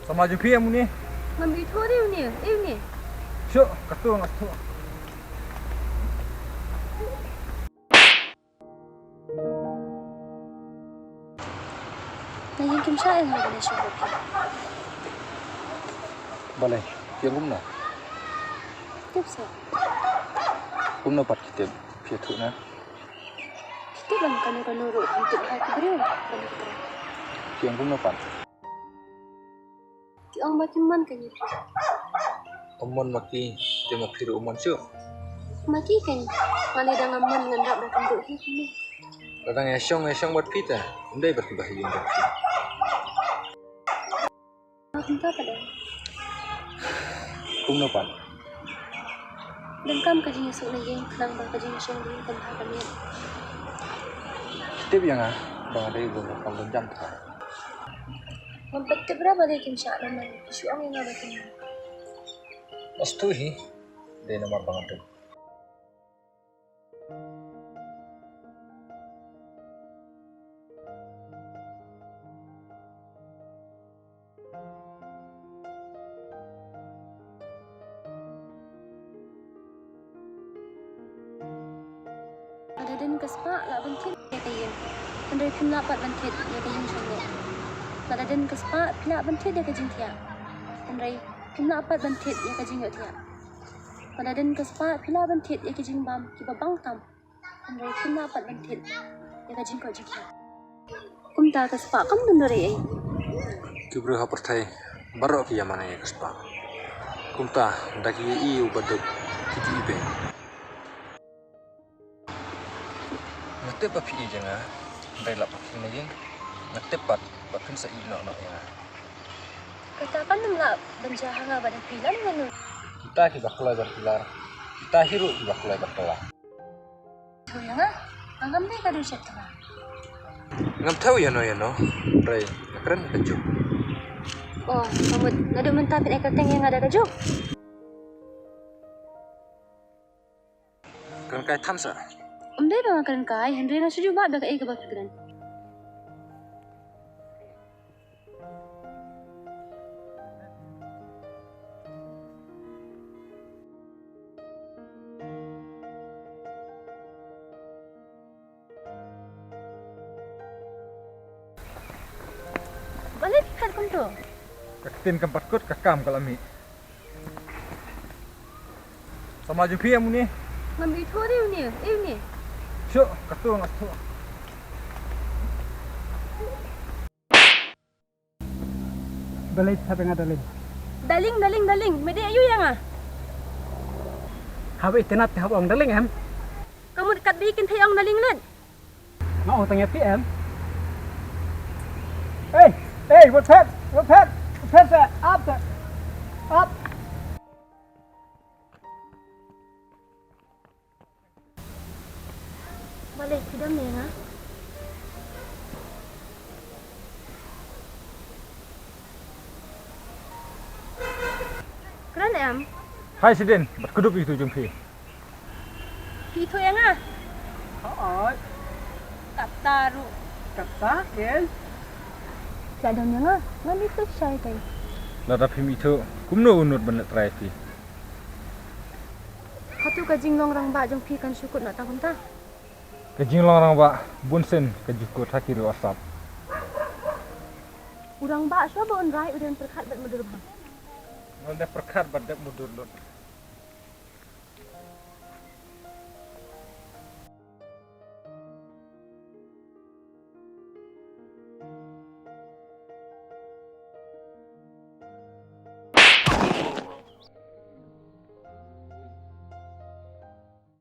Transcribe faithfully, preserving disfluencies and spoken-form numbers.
Sa ma jong phi em une? Ngam ithuh re une, e une. Shuh, katto nga ithuh. Na ïing kim shah ïa nga ban ïashong bad phi. Balei, phi ong kumno? Tip sa. Kumno pat ki tip, phi ithuh na? Ki tip, ban kano kano ruh ki tip ha ki briew, kano ki briew. Phi ong kumno pat? Ki ong ba kim mon kane phi. Ym mon ma ki, te ma phi ruh ym mon shuh. Ma ki kane, nga lada ngam mon ngan rap da kynduh hi kane. Lada nga ïashong, nga ïashong bad phi te, ym dei bad kiba ha ïing jong phi. Nga kumta pat em. Kumno pat? Donkam ka jingïasuk na ïing khnang ba ka jingïashong ruh kan bha ka miet. Tip ïa nga ba nga dei ba nga kam don jam tha. Ngam pat tip re balei kim shah namar ki shu ong ïa nga ba kim. Astu hi, dei namar ba nga tip. Lada don ka spah lah ban thied ïa ka ïing, hynrei phim lah pat ban thied ïa ka ïing shong noh. Lada don ka spah phi lah ban thied ïa ka jingthiah, hynrei phim lah pat ban thied ïa ka jingïohthiah. Lada don ka spah phi lah ban thied ïa ka jingbam kiba bang tam, hynrei phim lah pat ban thied ïa ka jingkoit jingkhiah. Kumta ka spah kam don dore ei. Ki briew ha pyrthei baroh ki ïa mane ïa ka spah. Kumta da ki ïa i u baduk ki ju i beng. Nga tip ba phi i ïa nga, hynrei lap phi na ïing. Nga tip pat ba phin sa i noh noh ïa nga. Kata kan ym lah ban jia ha nga ba da phi lane mano. Kita kiba kloi bad ki lar, kita hi ruh kiba kloi bad ki lar. Thaw ïa nga, nga ngam dei ka dushet ka nga. Ngam thaw ïano ïano, hynrei nga kren ka juk. Oh, ka mut naduh mynta phin ai kyrteng ïa nga da ka juk. Kren kai than sa. Ym dei ba nga kren kai, hynrei nga shu ju bat ba kaei kaba phi kren. Balei phi khat kumto? Ka ktien kam pat kut, ka kam ka la mih. Sa ma jong phi em une? Ngam ithuh re une, e une. Shuh, katto nga ithuh. Balei phi hap ïa nga darling? Darling, darling, darling, me dei aïu ïa nga? Haba itynnad te hap ong darling em? Ka mut katba i kynthei ong darling lut. Nga ong tang ïa phi em? Ei, ei, wat phet, wat phet, wat phet sa, ap sa, ap. Balei phi dam ïa nga? Kren em? Hai Sidin, bad kdup itu jong phi. Phi ithuh ïa nga? Hooid. Kata ruh. Kata ken. Phi la dam ïa nga? Ngam ithuh shai tai. Lada phim ithuh, kumno u nud ban leh trai phi? Hato ka jinglong rangbah jong phi kan shu kut noh tang kumta? Ka jinglong rangbah bun sien ka ju kut ha ki riew Assam. U rangbah shuwa ba un rai u dei un pyrkhat bad mudur bha. Un dei pyrkhat bad dep mudur lut.